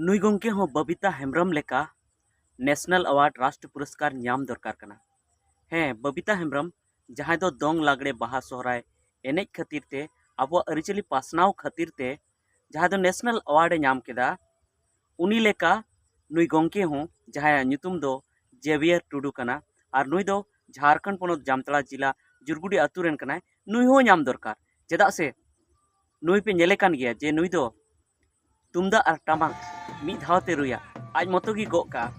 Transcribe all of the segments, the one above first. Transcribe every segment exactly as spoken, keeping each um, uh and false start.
ᱱᱩᱭ ᱜᱚᱢᱠᱮ ᱦᱚᱸ ᱵᱚᱵᱤᱛᱟ ᱦᱮᱢᱵᱨᱚᱢ ᱞᱮᱠᱟ ᱱᱮᱥᱱᱟᱞ ᱟᱣᱟᱨᱰ, ᱨᱟᱥᱴᱨ ᱯᱩᱨᱚᱥᱠᱟᱨ ᱧᱟᱢ ᱫᱚᱨᱠᱟᱨ ᱠᱟᱱᱟ᱾ ᱦᱮᱸ, ᱵᱚᱵᱤᱛᱟ ᱦᱮᱢᱵᱨᱚᱢ, ᱡᱟᱦᱟᱸᱭ ᱫᱚ ᱫᱚᱝ, ᱞᱟᱜᱽᱲᱮ, ᱵᱟᱦᱟ, ᱥᱚᱦᱨᱟᱭ ᱮᱱᱮᱡ ᱠᱷᱟᱹᱛᱤᱨ ᱛᱮ, ᱟᱵᱚᱣᱟᱜ ᱟᱹᱨᱤᱪᱟᱹᱞᱤ ᱯᱟᱥᱱᱟᱣ ᱠᱷᱟᱹᱛᱤᱨ ᱛᱮ ᱡᱟᱦᱟᱸᱭ ᱫᱚ ᱱᱮᱥᱱᱟᱞ ᱟᱣᱟᱨᱰ ᱮ ᱧᱟᱢ ᱠᱮᱫᱟ, ᱩᱱᱤ ᱞᱮᱠᱟ ᱱᱩᱭ ᱜᱚᱢᱠᱮ ᱦᱚᱸ, ᱡᱟᱦᱟᱸᱭᱟᱜ ᱧᱩᱛᱩᱢ ᱫᱚ ᱡᱮᱵᱤᱭᱟᱨ ᱴᱩᱰᱩ ᱠᱟᱱᱟ, ᱟᱨ ᱱᱩᱭ ᱫᱚ ᱡᱷᱟᱲᱠᱷᱚᱸᱰ ᱯᱚᱱᱚᱛ ᱡᱟᱢᱛᱟᱲᱟ ᱡᱮᱞᱟ ᱡᱩᱨᱜᱩᱰᱤ ᱟᱹᱛᱩ ᱨᱮᱱ ᱠᱟᱱᱟᱭ, ᱱᱩᱭ ᱦᱚᱸ ᱧᱟᱢ ᱫᱚᱨᱠᱟᱨ᱾ ᱪᱮᱫᱟᱜ ᱥᱮ ᱱᱩᱭ ᱯᱮ ᱧᱮᱞᱮ ᱠᱟᱱ ᱜᱮᱭᱟ ᱡᱮ ᱱᱩᱭ ᱫᱚ ᱛᱩᱢᱫᱟᱜ ᱟᱨ ᱴᱟᱢᱟᱠ ᱢᱤᱫ ᱫᱷᱟᱣ ᱛᱮ ᱨᱩᱭᱟ, ᱟᱡ ᱢᱚᱛᱚ ᱜᱮ ᱜᱚᱜ ᱠᱟᱜᱼᱟ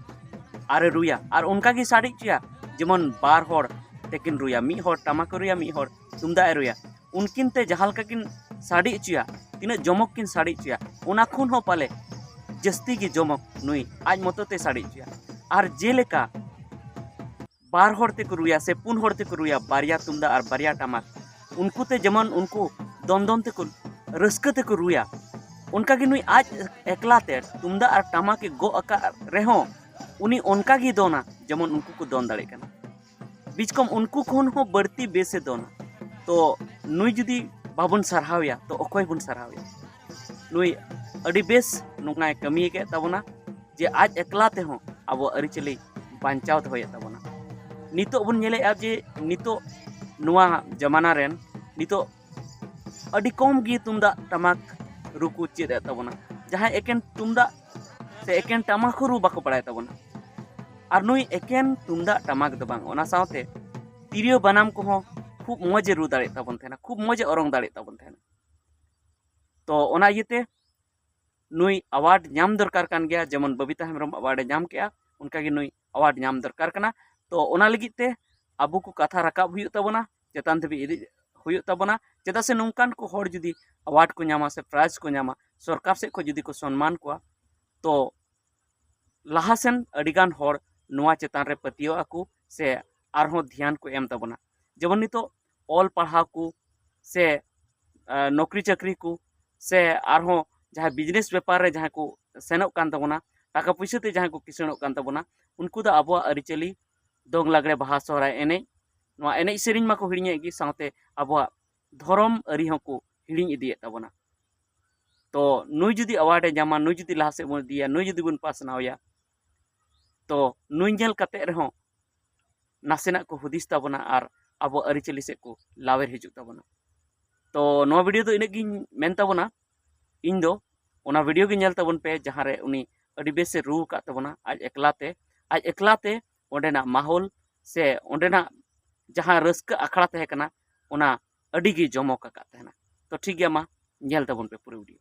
ᱟᱨᱮ ᱨᱩᱭᱟ, ᱟᱨ ᱚᱱᱠᱟ ᱜᱮ ᱥᱟᱰᱮ ᱦᱚᱪᱚᱭᱟ, ᱡᱮᱢᱚᱱ ᱵᱟᱨ ᱦᱚᱲ ᱛᱮᱠᱤᱱ ᱨᱩᱭᱟ, ᱢᱤᱫ ᱦᱚᱲ ᱴᱟᱢᱟᱠ ᱮ ᱨᱩᱭᱟ, ᱢᱤᱫ ᱦᱚᱲ ᱛᱩᱢᱫᱟᱜ ᱮ ᱨᱩᱭᱟ᱾ ᱩᱱᱠᱤᱱ ᱛᱮ ᱡᱟᱦᱟᱸ ᱞᱮᱠᱟ ᱠᱤᱱ ᱥᱟᱰᱮ ᱦᱚᱪᱚᱭᱟ, ᱛᱤᱱᱟᱹᱜ ᱡᱚᱢᱚᱠ ᱠᱤᱱ ᱥᱟᱰᱮ ᱦᱚᱪᱚᱭᱟ, ᱚᱱᱟ ᱠᱷᱚᱱ ᱦᱚᱸ ᱯᱟᱞᱮ ᱡᱟᱹᱥᱛᱤ ᱜᱮ ᱡᱚᱢᱚᱠ ᱱᱩᱭ ᱟᱡ ᱢᱚᱛᱚ ᱛᱮ ᱥᱟᱰᱮ ᱦᱚᱪᱚᱭᱟ᱾ ᱟᱨ ᱡᱮᱞᱮᱠᱟ ᱵᱟᱨ ᱦᱚᱲ ᱛᱮᱠᱚ ᱨᱩᱭᱟ ᱥᱮ ᱯᱩᱱ ᱦᱚᱲ ᱛᱮᱠᱚ ᱨᱩᱭᱟ, ᱵᱟᱨᱭᱟ ᱛᱩᱢᱫᱟᱜ ᱟᱨ ᱵᱟᱨᱭᱟ ᱴᱟᱢᱟᱠ, ᱩᱱᱠᱩ ᱛᱮ ᱡᱮᱢᱚᱱ ᱩᱱᱠᱩ ᱫᱚᱱ ᱫᱚᱱ ᱛᱮᱠᱚ ᱨᱟᱹᱥᱠᱟᱹ ᱛᱮᱠᱚ ᱨᱩᱭᱟ, ᱚᱱᱠᱟᱜᱮ ᱱᱩᱭ ᱟᱡ ᱮᱠᱞᱟ ᱛᱮ ᱛᱩᱢᱫᱟᱜ ᱟᱨ ᱴᱟᱢᱟᱠ ᱮ ᱜᱚᱜ ᱟᱠᱟᱫ ᱨᱮᱦᱚᱸ, ᱩᱱᱤ ᱚᱱᱠᱟᱜᱮᱭ ᱫᱚᱱᱟ ᱡᱮᱢᱚᱱ ᱩᱱᱠᱩ ᱠᱚ ᱫᱚᱱ ᱫᱟᱲᱮᱭᱟᱜ ᱠᱟᱱᱟ᱾ ᱵᱤᱪᱠᱚᱢ ᱩᱱᱠᱩ ᱠᱷᱚᱱ ᱦᱚᱸ ᱵᱟᱹᱲᱛᱤ ᱵᱮᱥ ᱮ ᱫᱚᱱᱟ᱾ ᱛᱚ ᱱᱩᱭ ᱡᱩᱫᱤ ᱵᱟᱵᱚᱱ ᱥᱟᱨᱦᱟᱣᱮᱭᱟ, ᱛᱚ ᱚᱠᱚᱭ ᱵᱚᱱ ᱥᱟᱨᱦᱟᱣᱮᱭᱟ? ᱱᱩᱭ ᱟᱹᱰᱤ ᱵᱮᱥ ᱱᱚᱝᱠᱟᱭ ᱠᱟᱹᱢᱤ ᱟᱠᱟᱫ ᱛᱟᱵᱚᱱᱟ, ᱡᱮ ᱟᱡ ᱮᱠᱞᱟ ᱛᱮᱦᱚᱸ ᱟᱵᱚᱣᱟᱜ ᱟᱹᱨᱤᱪᱟᱹᱞᱤ ᱵᱟᱧᱪᱟᱣ ᱫᱚᱦᱚᱭᱮᱫ ᱛᱟᱵᱚᱱᱟ᱾ ᱱᱤᱛᱚᱜ ᱵᱚᱱ ᱧᱮᱞᱮᱫᱼᱟ ᱡᱮ ᱱᱤᱛᱚᱜ ᱱᱚᱣᱟ ᱡᱟᱢᱟᱱᱟ ᱨᱮᱱ ᱱᱤᱛᱚᱜ ᱟᱹᱰᱤ ᱠᱚᱢ ᱜᱮ ᱛᱩᱢᱫᱟᱜ ᱴᱟᱢᱟᱠ ᱨᱩ ᱠᱚ ᱪᱮᱫ ᱮᱫ ᱛᱟᱵᱚᱱᱟ᱾ ᱡᱟᱦᱟᱸᱭ ᱮᱠᱮᱱ ᱛᱩᱢᱫᱟᱜ ᱥᱮ ᱮᱠᱮᱱ ᱴᱟᱢᱟᱠ ᱦᱚᱸ ᱨᱩ ᱵᱟᱠᱚ ᱵᱟᱲᱟᱭ ᱛᱟᱵᱚᱱᱟ᱾ ᱟᱨ ᱱᱩᱭ ᱮᱠᱮᱱ ᱛᱩᱢᱫᱟᱜ ᱴᱟᱢᱟᱠ ᱫᱚ ᱵᱟᱝ, ᱚᱱᱟ ᱥᱟᱶᱛᱮ ᱛᱤᱨᱭᱳ ᱵᱟᱱᱟᱢ ᱠᱚᱦᱚᱸ ᱠᱷᱩᱵ ᱢᱚᱡᱽ ᱮ ᱨᱩ ᱫᱟᱲᱮᱭᱟᱜ ᱛᱟᱵᱚᱱ ᱛᱟᱦᱮᱱᱟ, ᱠᱷᱩᱵ ᱢᱚᱡᱽ ᱮ ᱚᱨᱚᱝ ᱫᱟᱲᱮᱭᱟᱜ ᱛᱟᱵᱚᱱ ᱛᱟᱦᱮᱱᱟ᱾ ᱛᱚ ᱚᱱᱟ ᱤᱭᱟᱹᱛᱮ ᱱᱩᱭ ᱟᱣᱟᱨᱰ ᱧᱟᱢ ᱫᱚᱨᱠᱟᱨ ᱠᱟᱱ ᱜᱮᱭᱟ, ᱡᱮᱢᱚᱱ ᱵᱚᱵᱤᱛᱟ ᱦᱮᱢᱵᱨᱚᱢ ᱟᱣᱟᱨᱰ ᱮ ᱧᱟᱢ ᱠᱮᱜᱼᱟ, ᱚᱱᱠᱟᱜᱮ ᱱᱩᱭ ᱟᱣᱟᱨᱰ ᱧᱟᱢ ᱫᱚᱨᱠᱟᱨ ᱠᱟᱱᱟ᱾ ᱛᱚ ᱚᱱᱟ ᱞᱟᱹᱜᱤᱫ ᱛᱮ ᱟᱵᱚ ᱠᱚ ᱠᱟᱛᱷᱟ ᱨᱟᱠᱟᱵ ᱦᱩᱭᱩᱜ ᱛᱟᱵᱚᱱᱟ, ᱪᱮᱛᱟᱱ ᱫᱷᱟᱹᱵᱤᱡ ᱤᱫᱤ ᱦᱩᱭᱩᱜ ᱛᱟᱵᱚᱱᱟ᱾ ᱪᱮᱫᱟᱜ ᱥᱮ ᱱᱚᱝᱠᱟᱱ ᱠᱚ ᱦᱚᱲ ᱡᱩᱫᱤ ᱟᱣᱟᱨᱰ ᱠᱚ ᱧᱟᱢᱟ ᱥᱮ ᱯᱨᱟᱭᱤᱡᱽ ᱠᱚ ᱧᱟᱢᱟ, ᱥᱚᱨᱠᱟᱨ ᱥᱮᱫ ᱠᱷᱚᱱ ᱡᱩᱫᱤ ᱠᱚ ᱥᱚᱱᱢᱟᱱ ᱠᱚᱣᱟ, ᱛᱚ ᱞᱟᱦᱟᱥᱮᱱ ᱟᱹᱰᱤᱜᱟᱱ ᱦᱚᱲ ᱱᱚᱣᱟ ᱪᱮᱛᱟᱱ ᱨᱮ ᱯᱟᱹᱛᱭᱟᱹᱣ ᱟᱠᱚ ᱥᱮ ᱟᱨᱦᱚᱸ ᱫᱷᱮᱭᱟᱱ ᱠᱚ ᱮᱢ ᱛᱟᱵᱚᱱᱟ᱾ ᱡᱮᱢᱚᱱ ᱱᱤᱛᱚᱜ ᱚᱞ ᱯᱟᱲᱦᱟᱣ ᱠᱚ ᱥᱮ ᱱᱚᱠᱨᱤ ᱪᱟᱹᱠᱨᱤ ᱠᱚ ᱥᱮ ᱟᱨᱦᱚᱸ ᱡᱟᱦᱟᱸᱭ ᱵᱤᱡᱽᱱᱮᱥ ᱵᱮᱯᱟᱨ ᱨᱮ ᱡᱟᱦᱟᱸᱭ ᱠᱚ ᱥᱮᱱᱚᱜ ᱠᱟᱱ ᱛᱟᱵᱚᱱᱟ, ᱴᱟᱠᱟ ᱯᱩᱭᱥᱟᱹ ᱛᱮ ᱡᱟᱦᱟᱸᱭ ᱠᱚ ᱠᱤᱥᱟᱹᱬᱚᱜ ᱠᱟᱱ ᱛᱟᱵᱚᱱᱟ, ᱩᱱᱠᱩ ᱫᱚ ᱟᱵᱚᱣᱟᱜ ᱟᱹᱨᱤᱪᱟᱹᱞᱤ, ᱫᱚᱝ, ᱞᱟᱜᱽᱲᱮ, ᱵᱟᱦᱟ, ᱥᱚᱦᱨᱟᱭ ᱮᱱᱮᱡ, ᱱᱚᱣᱟ ᱮᱱᱮᱡ ᱥᱮᱨᱮᱧ ᱢᱟᱠᱚ ᱦᱤᱲᱤᱧᱮᱫ ᱜᱮ, ᱥᱟᱶᱛᱮ ᱟᱵᱚᱣᱟᱜ ᱫᱷᱚᱨᱚᱢ ᱟᱹᱨᱤ ᱦᱚᱸᱠᱚ ᱦᱤᱲᱤᱧ ᱤᱫᱤᱭᱮᱫ ᱛᱟᱵᱚᱱᱟ᱾ ᱛᱚ ᱱᱩᱭ ᱡᱩᱫᱤ award ᱮ ᱧᱟᱢᱟ, ᱱᱩᱭ ᱡᱩᱫᱤ ᱞᱟᱦᱟ ᱥᱮᱫ ᱵᱚᱱ ᱤᱫᱤᱭᱟ, ᱱᱩᱭ ᱡᱩᱫᱤ ᱵᱚᱱ ᱯᱟᱥᱱᱟᱣ ᱮᱭᱟ, ᱛᱚ ᱱᱩᱭ ᱧᱮᱞ ᱠᱟᱛᱮ ᱨᱮᱦᱚᱸ ᱱᱟᱥᱮᱱᱟᱜ ᱠᱚ ᱦᱩᱫᱤᱥ ᱛᱟᱵᱚᱱᱟ ᱟᱨ ᱟᱵᱚ ᱟᱹᱨᱤᱪᱟᱹᱞᱤ ᱥᱮᱫ ᱠᱚ ᱞᱟᱣᱮᱨ ᱦᱤᱡᱩᱜ ᱛᱟᱵᱚᱱᱟ᱾ ᱛᱚ ᱱᱚᱣᱟ ᱵᱷᱤᱰᱤᱭᱳ ᱫᱚ ᱤᱱᱟᱹᱜ ᱜᱤᱧ ᱢᱮᱱ ᱛᱟᱵᱚᱱᱟ᱾ ᱤᱧ ᱫᱚ ᱚᱱᱟ ᱵᱷᱤᱰᱤᱭᱳ ᱜᱮ ᱧᱮᱞ ᱛᱟᱵᱚᱱ ᱯᱮ, ᱡᱟᱦᱟᱸ ᱨᱮ ᱩᱱᱤ ᱟᱹᱰᱤ ᱵᱮᱥ ᱮ ᱨᱩ ᱟᱠᱟᱫ ᱛᱟᱵᱚᱱᱟ ᱟᱡ ᱮᱠᱞᱟ ᱛᱮ᱾ ᱟᱡ ᱮᱠᱞᱟ ᱛᱮ ᱚᱸᱰᱮᱱᱟᱜ ᱢᱟᱦᱚᱞ ᱥᱮ ᱚᱸᱰᱮᱱᱟᱜ ᱡᱟᱦᱟᱸ ᱨᱟᱹᱥᱠᱟᱹ ᱟᱠᱷᱲᱟ ᱛᱟᱦᱮᱸ ᱠᱟᱱᱟ, ᱚᱱᱟ ᱟᱹᱰᱤ ᱜᱮ ᱡᱚᱢᱚᱠ ᱟᱠᱟᱫ ᱛᱟᱦᱮᱱᱟ᱾ ᱛᱚ ᱴᱷᱤᱠ ᱜᱮᱭᱟ, ᱢᱟ ᱧᱮᱞ ᱛᱟᱵᱚᱱ ᱯᱮ ᱯᱩᱨᱟᱹ ᱵᱷᱤᱰᱤᱭᱳ᱾